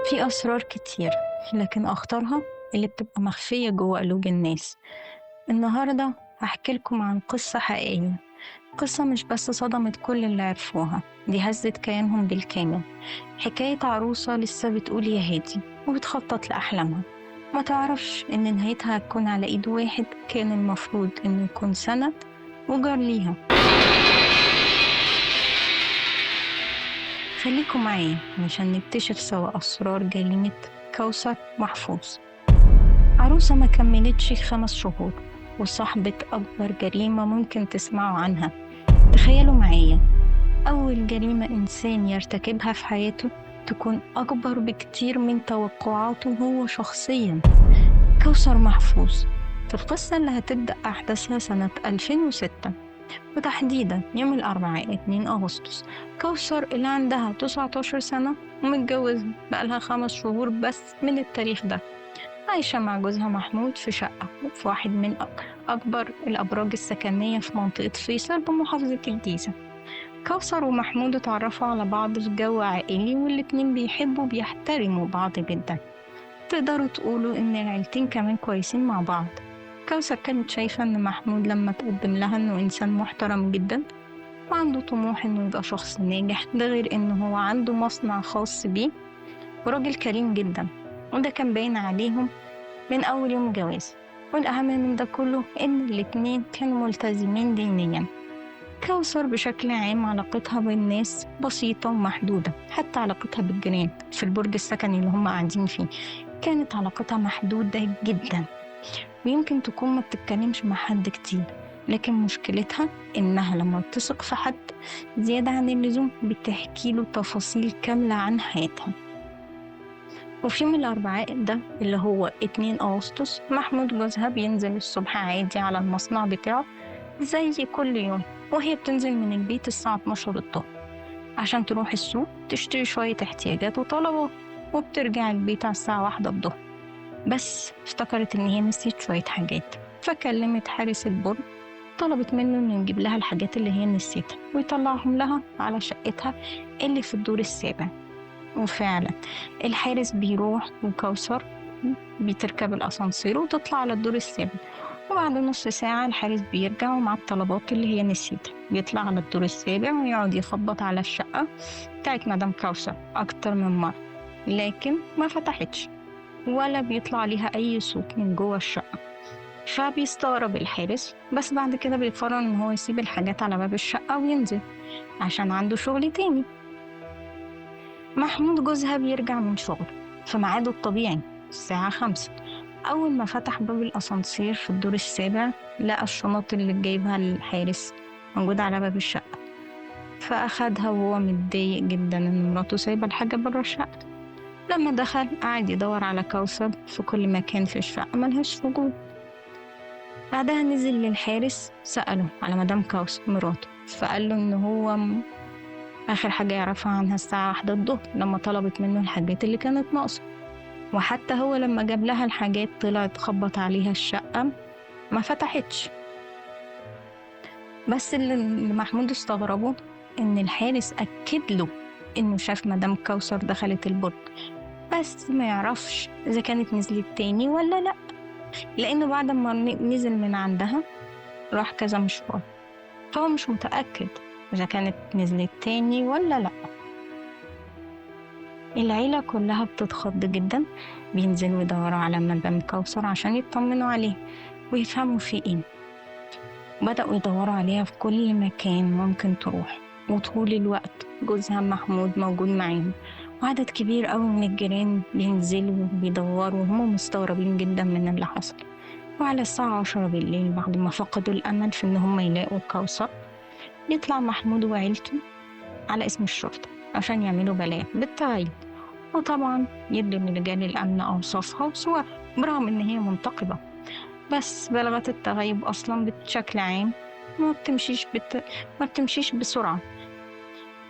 في أسرار كتير، لكن أخطرها اللي بتبقى مخفية جوه قلوب الناس. النهاردة هحكي لكم عن قصة حقيقية، قصة مش بس صدمت كل اللي عرفوها، دي هزت كيانهم بالكامل. حكاية عروسة لسه بتقول يا هادي وبتخطط لأحلامها، ما تعرفش إن نهايتها هتكون على إيد واحد كان المفروض إنه يكون سند وجار ليها. خليكم معايا عشان نكتشف سوا أسرار جريمة كوثر محفوظ. عروسة ما كملتش 5 شهور وصاحبة أكبر جريمة ممكن تسمعوا عنها. تخيلوا معايا أول جريمة إنسان يرتكبها في حياته تكون أكبر بكتير من توقعاته هو شخصيا. كوثر محفوظ في القصة اللي هتبدأ أحداثها سنة 2006، وتحديدا يوم الأربعاء 2 أغسطس. كوثر اللي عندها 19 سنة ومتجوزة بقالها 5 شهور بس من التاريخ ده، عايشة مع جوزها محمود في شقة في واحد من أكبر الأبراج السكنية في منطقة فيصل بمحافظة الجيزة. كوثر ومحمود اتعرفوا على بعض في جو عائلي، والاتنين بيحبوا وبيحترموا بعض جدا. تقدروا تقولوا إن العيلتين كمان كويسين مع بعض. كوثر كانت شايفة إن محمود لما تقدم لها إنه إنسان محترم جدا وعنده طموح إنه يبقى شخص ناجح، ده غير إنه هو عنده مصنع خاص بيه وراجل كريم جدا، وده كان باين عليهم من أول يوم جواز. والأهم من ده كله إن الاتنين كانوا ملتزمين دينيا. كوثر بشكل عام علاقتها بالناس بسيطة ومحدودة، حتى علاقتها بالجيران في البرج السكني اللي هم قاعدين فيه كانت علاقتها محدودة جدا، ويمكن تكون ما بتتكلمش مع حد كتير. لكن مشكلتها إنها لما بتثق في حد زيادة عن اللزوم بتحكي له تفاصيل كاملة عن حياتها. وفي يوم الأربعاء ده اللي هو 2 أغسطس، محمود جوزها بينزل الصبح عادي على المصنع بتاعه زي كل يوم، وهي بتنزل من البيت الساعة 12 الظهر عشان تروح السوق تشتري شوية احتياجات وطلبات، وبترجع البيت على الساعة 1 الظهر. بس افتكرت إن هي نسيت شوية حاجات، فكلمت حارس البرج طلبت منه إنه يجيب لها الحاجات اللي هي نسيتها ويطلعهم لها على شقتها اللي في الدور 7. وفعلا الحارس بيروح وكوثر بتركب الأسانسير وتطلع على الدور 7، وبعد نص ساعة الحارس بيرجع ومع الطلبات اللي هي نسيتها، بيطلع على الدور 7 ويقعد يخبط على الشقة بتاعت مدام كوثر أكتر من مرة، لكن ما فتحتش ولا بيطلع ليها أي صوت من جوه الشقة. فبيستغرب الحارس، بس بعد كده بيقرر إن هو يسيب الحاجات على باب الشقة وينزل عشان عنده شغل تاني. محمود جوزها بيرجع من شغله في ميعاده الطبيعي الساعة 5. أول ما فتح باب الأسانسير في الدور 7 لقى الشنط اللي جايبها الحارس موجودة على باب الشقة، فأخدها وهو متضايق جدا إن مراته سايبة الحاجة برا الشقة. لما دخل قعد يدور على كوثر في كل مكان في الشقة، ملهاش وجود. بعدها نزل للحارس سأله على مدام كوثر مراته، فقال له إن هو آخر حاجة يعرفها عنها الساعة 1 الظهر لما طلبت منه الحاجات اللي كانت ناقصة، وحتى هو لما جاب لها الحاجات طلعت خبط عليها الشقة ما فتحتش. بس اللي محمود استغربه إن الحارس أكد له إنه شاف مدام كوثر دخلت البرج، بس ما يعرفش إذا كانت نزلت تاني ولا لأ، لأنه بعد ما نزل من عندها راح كذا مشوار، فهو مش متأكد إذا كانت نزلت تاني ولا لأ. العيلة كلها بتتخض جدا، بينزلوا يدوروا على مدام كوثر عشان يطمنوا عليه ويفهموا في إيه. بدأوا يدوروا عليها في كل مكان ممكن تروح، وطول الوقت جوزها محمود موجود معاهم، وعدد كبير قوي من الجيران بينزلوا وبيدوروا وهم مستغربين جدا من اللي حصل. وعلى الساعة 10 بالليل بعد ما فقدوا الأمل في إن هم يلاقوا كوثر، يطلع محمود وعيلته على اسم الشرطة عشان يعملوا بلاغ بالتغيب، وطبعا يدوا لرجال الأمن أوصافها وصورها برغم إن هي منتقبة، بس بلغت التغيب أصلا بشكل عام ما بتمشيش بسرعة.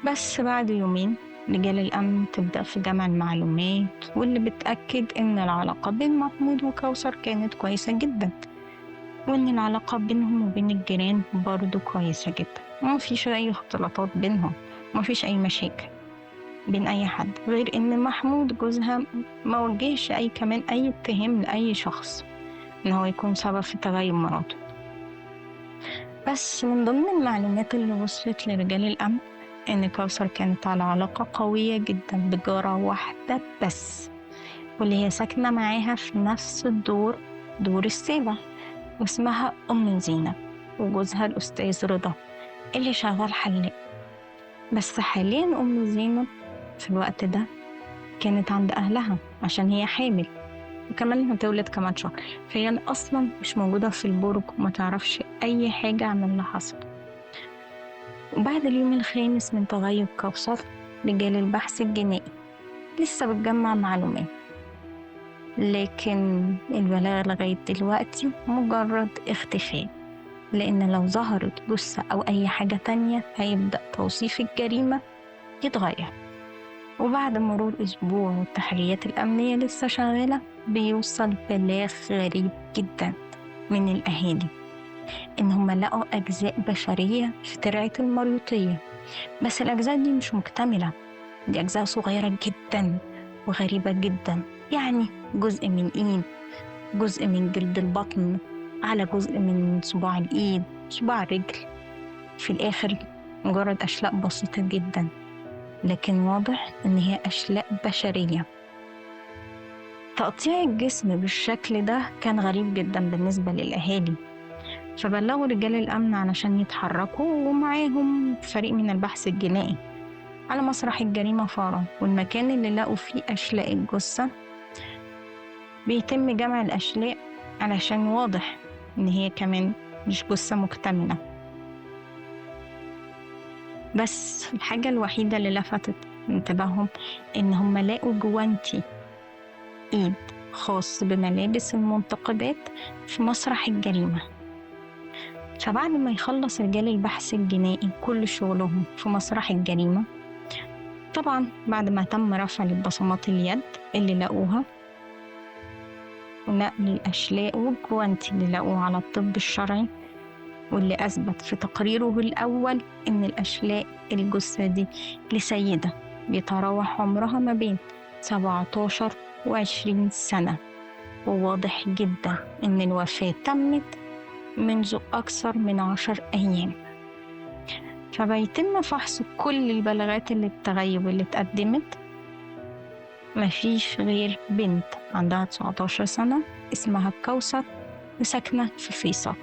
بس بعد يومين رجال الأمن تبدأ في جمع المعلومات، واللي بتأكد إن العلاقة بين محمود وكوثر كانت كويسة جدا، وإن العلاقة بينهم وبين الجيران برضو كويسة جدا، ومفيش أي اختلاطات بينهم، ومفيش أي مشاكل. بين أي حد، غير إن محمود جوزها ما وجهش أي اتهام لأي شخص إن هو يكون سبب في تغيب مراته. بس من ضمن المعلومات اللي وصلت لرجال الأمن إن كوثر كانت على علاقة قوية جدا بجارة واحدة بس، واللي هي ساكنة معاها في نفس الدور، دور السابع، واسمها أم زينب، وجوزها الأستاذ رضا اللي شغال حلاق. بس حاليا أم زينب في الوقت ده كانت عند أهلها عشان هي حامل وكمان هتولد كمان شهر، فهي أصلا مش موجودة في البرج وما تعرفش أي حاجة عن اللي حصل. وبعد اليوم الخامس من تغيب كوثر، رجال البحث الجنائي لسه بتجمع معلومات، لكن البلاغ لغاية دلوقتي مجرد اختفاء، لأن لو ظهرت جثة أو أي حاجة تانية هيبدأ توصيف الجريمة يتغير. وبعد مرور أسبوع والتحريات الأمنية لسه شغالة، بيوصل بلاغ غريب جدا من الأهالي إن هم لقوا أجزاء بشرية في ترعة المريوطية، بس الأجزاء دي مش مكتملة، دي أجزاء صغيرة جدا وغريبة جدا، يعني جزء من إيد، جزء من جلد البطن، على جزء من صباع الإيد، صباع الرجل. في الآخر مجرد أشلاء بسيطة جدا، لكن واضح إن هي أشلاء بشرية. تقطيع الجسم بالشكل ده كان غريب جدا بالنسبة للأهالي، فبلغوا رجال الأمن علشان يتحركوا، ومعاهم فريق من البحث الجنائي على مسرح الجريمة فورا. والمكان اللي لقوا فيه أشلاء الجثة بيتم جمع الأشلاء علشان واضح إن هي كمان مش جثة مكتملة. بس الحاجة الوحيدة اللي لفتت انتباههم إن هم لقوا جوانتي إيد خاص بملابس المنتقبات في مسرح الجريمة. فبعد ما يخلص رجال البحث الجنائي كل شغلهم في مسرح الجريمة، طبعا بعد ما تم رفع البصمات اليد اللي لقوها ونقل الأشلاء والجوانتي اللي لقوه على الطب الشرعي، واللي أثبت في تقريره الأول إن الأشلاء الجثة دي لسيدة بيتراوح عمرها ما بين 17 و20 سنة، وواضح جدا إن الوفاة تمت منذ أكثر من 10 أيام. فبيتم فحص كل البلاغات اللي التغيب اللي اتقدمت، مفيش غير بنت عندها 19 سنة اسمها كوثر وساكنة في فيصل.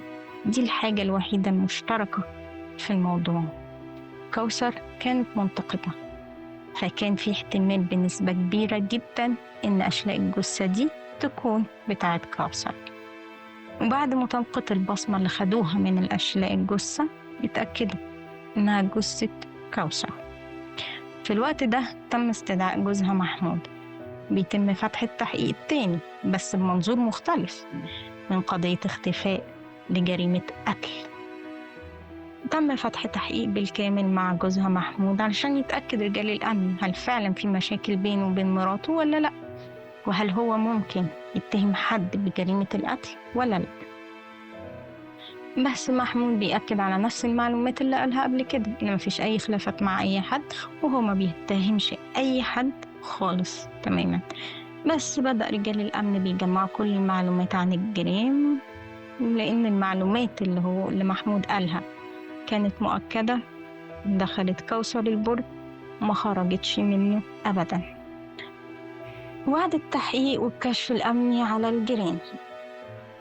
دي الحاجة الوحيدة المشتركة في الموضوع. كوثر كانت منتقبة، فكان في احتمال بنسبة كبيرة جدا إن أشلاء الجثة دي تكون بتاعت كوثر. وبعد مطابقة البصمة اللي خدوها من الأشلاء الجثة يتأكدوا إنها جثة كوثر. في الوقت ده تم استدعاء جوزها محمود. بيتم فتح التحقيق التاني بس بمنظور مختلف من قضية اختفاء لجريمة قتل. تم فتح تحقيق بالكامل مع جوزها محمود علشان يتأكد رجال الأمن هل فعلا في مشاكل بينه وبين مراته ولا لأ، وهل هو ممكن يتهم حد بجريمة القتل ولا لأ. بس محمود بيأكد على نفس المعلومات اللي قالها قبل كده، إن مفيش أي خلافات مع أي حد وهو ما بيتهمش أي حد خالص تماما. بس بدأ رجال الأمن بيجمعوا كل المعلومات عن الجريمة، لأن المعلومات اللي محمود قالها كانت مؤكدة. دخلت كوثر البرج وما خرجتش منه أبدا. وبعد التحقيق والكشف الأمني على الجيران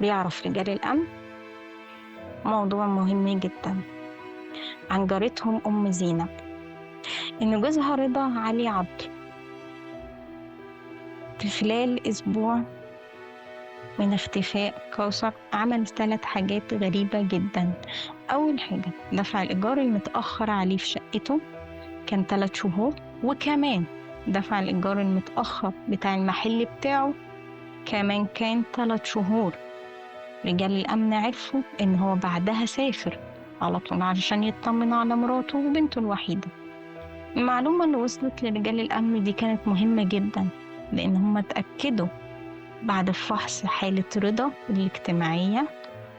بيعرف رجال الأمن موضوع مهم جدا عن جارتهم أم زينب، إن جوزها رضا علي عبد في خلال أسبوع من اختفاء كوثر عمل 3 حاجات غريبة جدا. أول حاجة دفع الإيجار المتأخر عليه في شقته، كان 3 شهور، وكمان دفع الإيجار المتأخر بتاع المحل بتاعه كمان كان 3 شهور. رجال الأمن عرفوا إن هو بعدها سافر على طول علشان يطمن على مراته وبنته الوحيدة. المعلومة اللي وصلت لرجال الأمن دي كانت مهمة جدا، لأن هم اتأكدوا بعد فحص حالة رضا الاجتماعية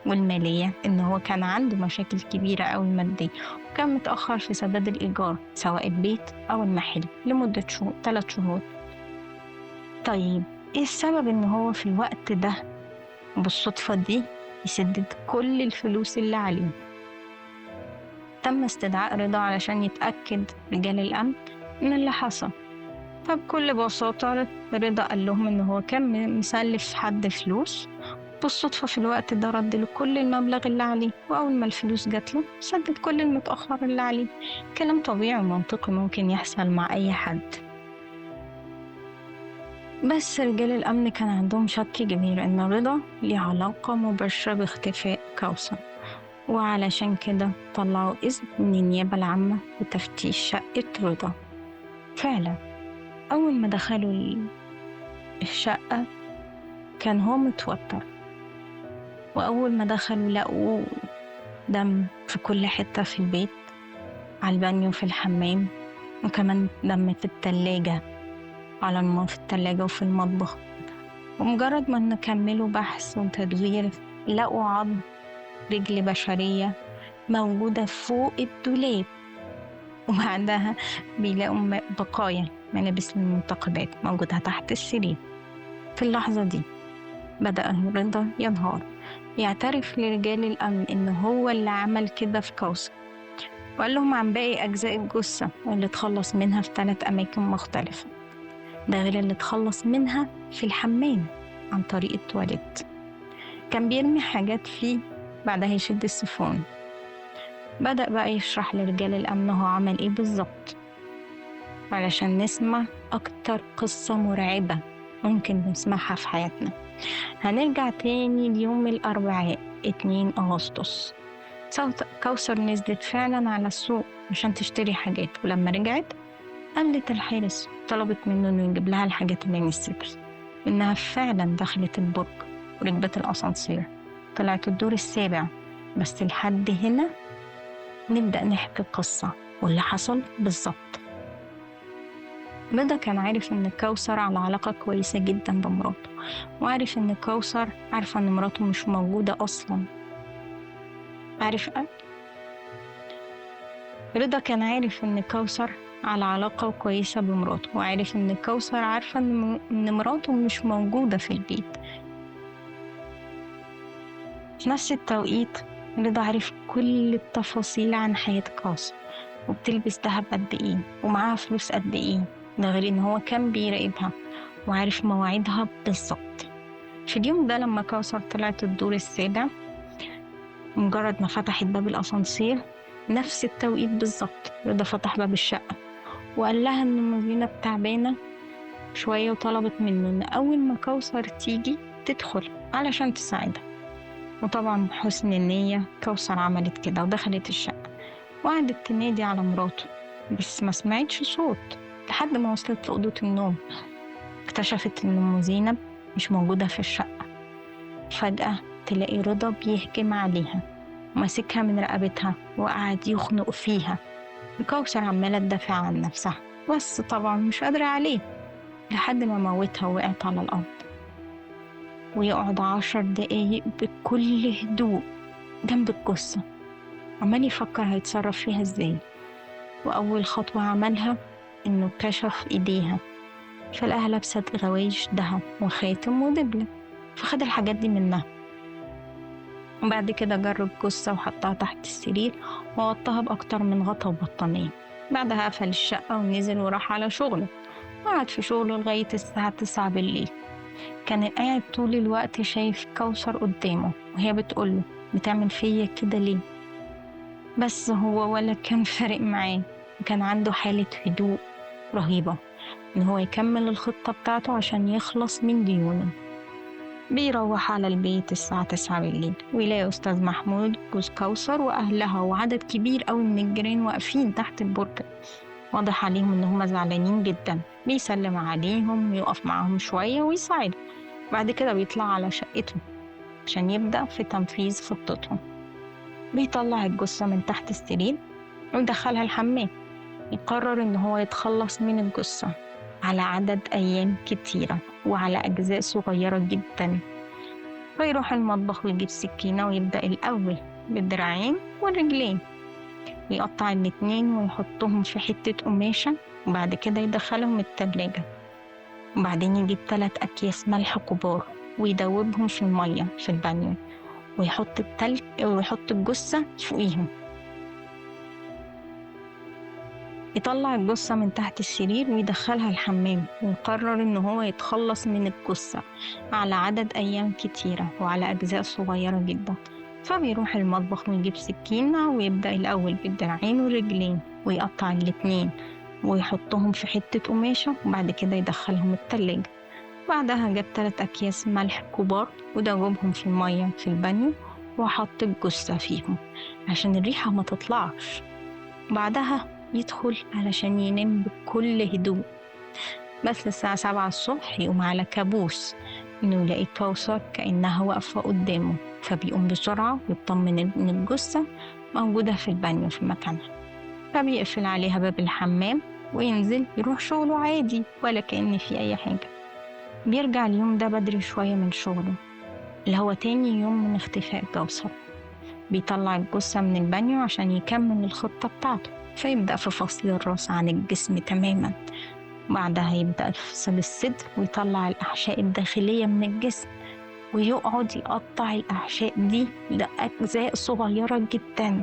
والمالية إن هو كان عنده مشاكل كبيرة أوي مادية، كان متأخر في سداد الإيجار سواء البيت أو المحل لمدة 3 شهور. طيب إيه السبب إن هو في الوقت ده بالصدفة دي يسدد كل الفلوس اللي عليه؟ تم استدعاء رضا علشان يتأكد رجال الأمن من اللي حصل. فبكل بساطة رضا قال لهم إن هو كان مسلف حد فلوس، بالصدفة في الوقت ده رد لكل المبلغ اللي عليه، وأول ما الفلوس جات له سدد كل المتأخر اللي عليه. كلام طبيعي ومنطقي ممكن يحصل مع أي حد. بس رجال الأمن كان عندهم شك كبير إن رضا ليه علاقة مباشرة باختفاء كوثر، وعلشان كده طلعوا إذن من النيابة العامة بتفتيش شقة رضا. فعلا أول ما دخلوا الشقة كان هو متوتر، وأول ما دخلوا لقوا دم في كل حتة في البيت، على البانيو، في الحمام، وكمان دم في التلاجة، على في التلاجة وفي المطبخ. ومجرد ما نكملوا بحث وتدوير لقوا عظم رجل بشرية موجودة فوق الدولاب، وبعدها بيلاقوا بقايا ملابس المنتقبات موجودة تحت السرير. في اللحظة دي بدأ رضا ينهار، يعترف لرجال الأمن إن هو اللي عمل كده في كوثر، وقال لهم عن باقي أجزاء الجثة واللي اتخلص منها في 3 أماكن مختلفة، ده غير اللي اتخلص منها في الحمام عن طريق التواليت. كان بيرمي حاجات فيه بعدها يشد السيفون. بدأ بقى يشرح لرجال الأمن هو عمل إيه بالظبط، علشان نسمع أكتر قصة مرعبة ممكن نسمعها في حياتنا. هنرجع تاني ليوم الأربعاء 2 أغسطس. كوثر نزلت فعلا على السوق عشان تشتري حاجات، ولما رجعت قابلت الحارس، طلبت منه إنه يجيب لها الحاجات اللي نسيتها، إنها فعلا دخلت البرج وركبت الأسانسير، طلعت الدور 7. بس لحد هنا نبدأ نحكي القصة واللي حصل بالظبط. رضا كان عارف إن كوثر على علاقة كويسة جدا بمراته، وعارف إن كوثر عارفة إن مراته مش موجودة أصلا. عارف رضا كان عارف إن كوثر على علاقة كويسة بمراته، وعارف إن كوثر عارفة إن مراته مش موجودة في البيت. في نفس التوقيت رضا عارف كل التفاصيل عن حياة كوثر، وبتلبس دهب قد إيه، ومعاها فلوس قد إيه، ده غير إن هو كان بيراقبها وعارف مواعيدها بالظبط. في اليوم ده لما كوثر طلعت الدور 7، مجرد ما فتحت باب الأسانسير نفس التوقيت بالظبط رضا فتح باب الشقة وقال لها إن زينب تعبانة شوية، وطلبت منه إن أول ما كوثر تيجي تدخل علشان تساعدها. وطبعا بحسن النية كوثر عملت كده ودخلت الشقة وقعدت تنادي على مراته، بس ما سمعتش صوت لحد ما وصلت لأوضة النوم. اكتشفت إن أم زينب مش موجودة في الشقة. فجأة تلاقي رضا بيهجم عليها وماسكها من رقبتها وقعد يخنق فيها. وكوثر عمالة تدافع عن نفسها بس طبعا مش قادرة عليه، لحد ما موتها ووقعت على الأرض. ويقعد 10 دقايق بكل هدوء جنب الجثة، عمال يفكر هيتصرف فيها ازاي. وأول خطوة عملها إنه كشف إيديها، فلقاها لابسة غوايش دهب وخاتم ودبلة، فخد الحاجات دي منها. وبعد كده جرب جثة وحطها تحت السرير وغطاها بأكتر من غطا وبطانية. بعدها قفل الشقة ونزل وراح على شغله، وقعد في شغله لغاية الساعة 9 بالليل. كان قاعد طول الوقت شايف كوثر قدامه وهي بتقوله بتعمل فيا كده ليه؟ بس هو ولا كان فارق معاه، وكان عنده حالة هدوء رهيبة إن هو يكمل الخطة بتاعته عشان يخلص من ديونه. بيروح على البيت الساعة 9 بالليل ويلاقي أستاذ محمود جوز كوثر وأهلها وعدد كبير أوي من الجيران واقفين تحت البرج، واضح عليهم إن هما زعلانين جدا. بيسلم عليهم ويقف معاهم شوية ويساعدهم، بعد كده بيطلع على شقته عشان يبدأ في تنفيذ خطته. بيطلع الجثة من تحت السرير ويدخلها الحمام. يقرر إن هو يتخلص من الجثة على عدد أيام كتيرة وعلى أجزاء صغيرة جدا. فيروح المطبخ ويجيب سكينة ويبدأ الأول بالدراعين والرجلين، ويقطع الاتنين ويحطهم في حتة قماشة، وبعد كده يدخلهم التلاجة. وبعدين يجيب 3 أكياس ملح كبار ويدوبهم في المية في البانيو، ويحط التلج ويحط الجثة فوقيهم. يطلع الجثة من تحت السرير ويدخلها الحمام، ويقرر إن هو يتخلص من الجثة على عدد أيام كتيرة وعلى أجزاء صغيرة جدا. فبيروح المطبخ ويجيب سكينة ويبدأ الأول بالدراعين والرجلين ويقطع الاتنين ويحطهم في حتة قماشة، وبعد كده يدخلهم التلاجة. بعدها جاب 3 أكياس ملح كبار ودوبهم في المية في البانيو وحط الجثة فيهم عشان الريحة ما تطلعش. بعدها يدخل علشان ينام بكل هدوء. بس الساعة 7 الصبح يقوم على كابوس إنه يلاقي كوثر كأنها واقفة قدامه، فبيقوم بسرعة ويطمن إن الجثة موجودة في البانيو في مكانها، فبيقفل عليها باب الحمام وينزل يروح شغله عادي ولا كأن في أي حاجة. بيرجع اليوم ده بدري شوية من شغله اللي هو تاني يوم من اختفاء كوثر. بيطلع الجثة من البانيو عشان يكمل الخطة بتاعته، فيبدأ في فصل الراس عن الجسم تماما. بعدها يبدأ يفصل الصدر ويطلع الأحشاء الداخلية من الجسم، ويقعد يقطع الأحشاء دي لأجزاء صغيرة جدا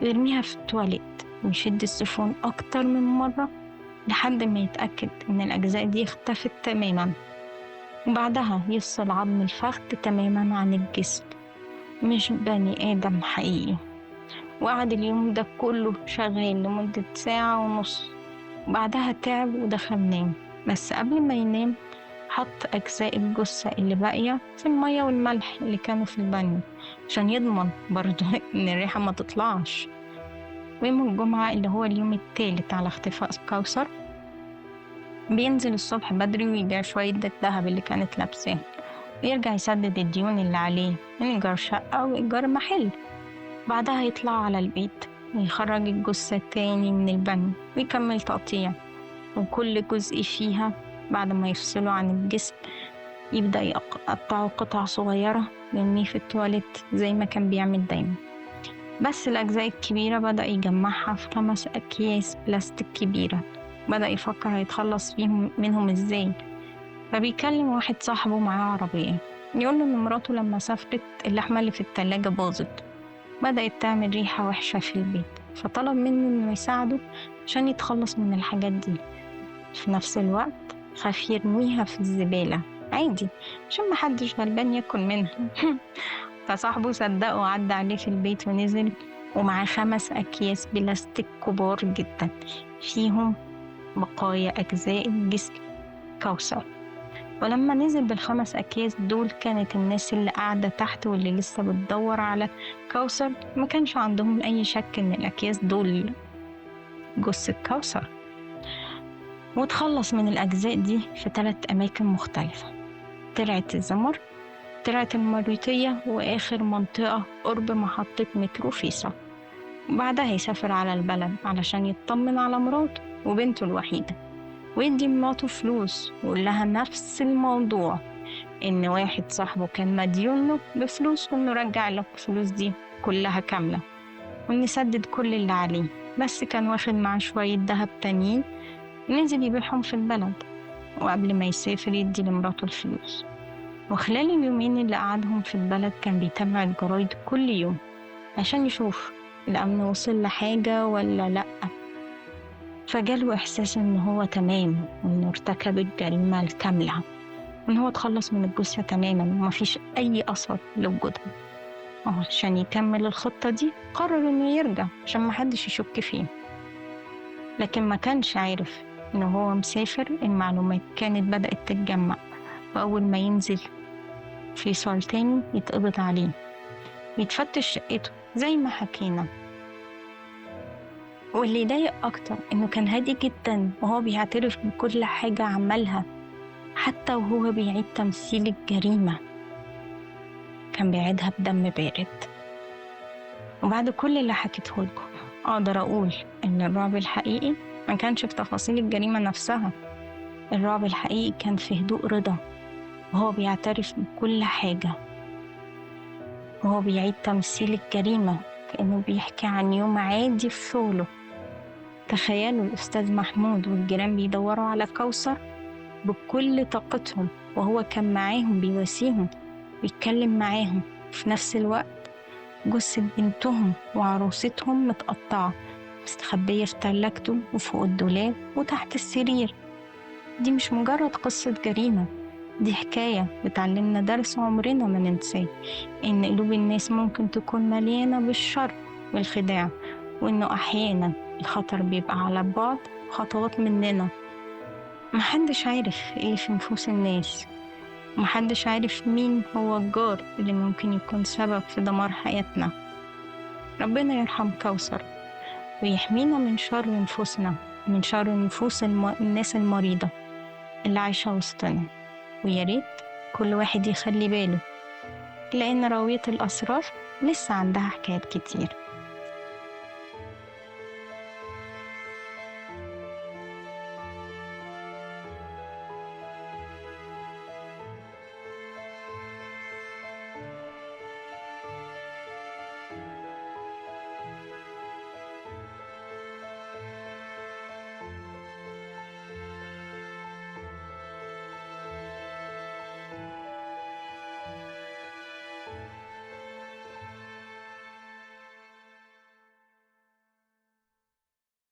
ويرميها في التواليت، ويشد السفون أكتر من مرة لحد ما يتأكد إن الأجزاء دي اختفت تماما. وبعدها يفصل عظم الفخذ تماما عن الجسم، مش بني آدم حقيقي. وقعد اليوم ده كله شغال لمدة 1.5 ساعة، وبعدها تعب ودخل نام. بس قبل ما ينام حط أجزاء الجثة اللي باقية في المية والملح اللي كانوا في البانيو عشان يضمن برضه إن الريحة ما تطلعش. ويوم الجمعة اللي هو اليوم الثالث على اختفاء كوثر، بينزل الصبح بدري ويبيع شوية الذهب اللي كانت لابساه، ويرجع يسدد الديون اللي عليه من إيجار شقة وإيجار محل. بعدها يطلع على البيت ويخرج الجثة تاني من البانيو ويكمل تقطيع، وكل جزء فيها بعد ما يفصله عن الجسم يبدأ يقطعه قطع صغيرة ويرميه في التواليت زي ما كان بيعمل دايما. بس الأجزاء الكبيرة بدأ يجمعها في 5 أكياس بلاستيك كبيرة. بدأ يفكر هيتخلص فيهم منهم إزاي، فبيكلم واحد صاحبه معاه عربية يقول له إن مراته لما سافرت اللحمة اللي في التلاجة باظت، بدأت تعمل ريحة وحشة في البيت، فطلب منه إنه يساعده عشان يتخلص من الحاجات دي. في نفس الوقت خاف يرميها في الزبالة عادي عشان محدش غلبان ياكل منها. فصاحبه صدقه وعدى عليه في البيت ونزل ومعاه 5 أكياس بلاستيك كبار جدا فيهم بقايا أجزاء الجسم كوثر. ولما نزل بال5 أكياس دول كانت الناس اللي قاعدة تحت واللي لسه بتدور على كوثر ما كانش عندهم أي شك إن الأكياس دول جثة كوثر. وتخلص من الأجزاء دي في 3 أماكن مختلفة: ترعة الزمر، ترعة المريوطية، وآخر منطقة قرب محطة مترو فيصل. وبعدها يسافر على البلد علشان يطمن على مراته وبنته الوحيدة، ويدي مراته فلوس ويقول لها نفس الموضوع، إن واحد صاحبه كان مديون له بفلوس وإنه رجع له الفلوس دي كلها كاملة وإنه سدد كل اللي عليه، بس كان واخد معاه شوية دهب تانيين نزل يبيعهم في البلد. وقبل ما يسافر يدي لمراته الفلوس. وخلال اليومين اللي قعدهم في البلد كان بيتابع الجرايد كل يوم عشان يشوف الأمن وصل لحاجة ولا لأ. فجاله إحساس إن هو تمام، وإنه ارتكب الجريمة الكاملة، وإن هو اتخلص من الجثة تماما ومفيش أي أثر لوجودها. عشان يكمل الخطة دي قرر إنه يرجع عشان محدش يشك فيه. لكن ما كانش عارف إن هو مسافر المعلومات كانت بدأت تتجمع، وأول ما ينزل فيصل تاني يتقبض عليه ويتفتش شقته زي ما حكينا. واللي ضايق أكتر إنه كان هادي جدا وهو بيعترف بكل حاجة عملها، حتى وهو بيعيد تمثيل الجريمة كان بيعيدها بدم بارد. وبعد كل اللي حكيته لكم أقدر أقول إن الرعب الحقيقي ما كانش في تفاصيل الجريمة نفسها، الرعب الحقيقي كان في هدوء رضا وهو بيعترف بكل حاجة، وهو بيعيد تمثيل الجريمة كأنه بيحكي عن يوم عادي في شغله. تخيلوا الأستاذ محمود والجيران بيدوروا على كوثر بكل طاقتهم، وهو كان معاهم بيواسيهم ويتكلم معاهم. في نفس الوقت جثة بنتهم وعروستهم متقطعة مستخبية في تلاجته وفوق الدولاب وتحت السرير. دي مش مجرد قصة جريمة، دي حكاية بتعلمنا درس عمرنا ما ننساه، إن قلوب الناس ممكن تكون مليانة بالشر والخداع، وإنه أحيانا الخطر بيبقى على بعد خطوات مننا. محدش عارف إيه في نفوس الناس، محدش عارف مين هو الجار اللي ممكن يكون سبب في دمار حياتنا. ربنا يرحم كوثر ويحمينا من شر نفوسنا، من شر نفوس الناس المريضة اللي عايشة وسطنا. ويا ريت كل واحد يخلي باله، لأن راوية الأسرار لسه عندها حكايات كتير.